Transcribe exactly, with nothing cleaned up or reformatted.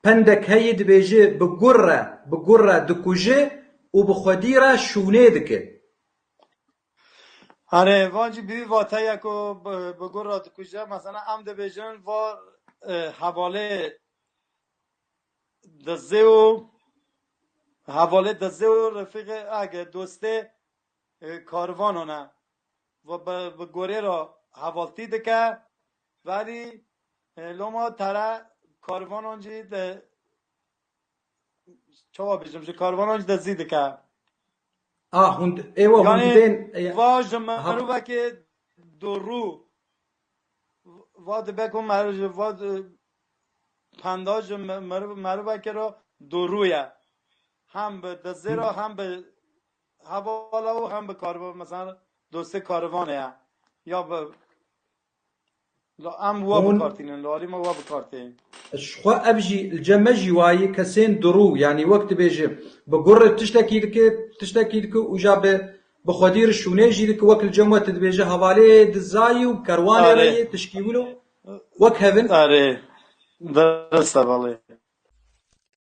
pendek heye dibêje bi gur re, bi gur re dikuje û bi xwedî re şûnê dike. Erê, van jî bi vî vateye ku bi, bi gur re dikuje. Mesela em dibêjin va e, hevalê dizê û hevalê dizê û refîqê ege dostê e, karvanan e. Va bi, bi gorê re hevaltî dike. Velî e, loma tere karvanan jî de çawa bêjim, ji karvanan jî dizî dike. Ah, hûn êwa hûn Yani dibên e, va ji ha- mirovekê durû va dibe ku mer-, ji va di- penda ji mi- meriv- mirovekê re durû ye. Hem bi dizê re hem bi hevala û hem bi karvan, mesela dostê karvanê ye. Ya bi la em wa Hûn- bikartînin, li alî me wa bikartînin. Ji xwe ev jî li cem me jî wayî kesên durû, yanî wek dibêje bi gur re tiştekî dike, tiştekî dike û ja bi bi xwedî re şûnê jî dike, wek li cem we tu dibêje hevalê dizayî û kerwanê re Erê, yê tişkî wilo wek hevin. erê. Dirist e belê.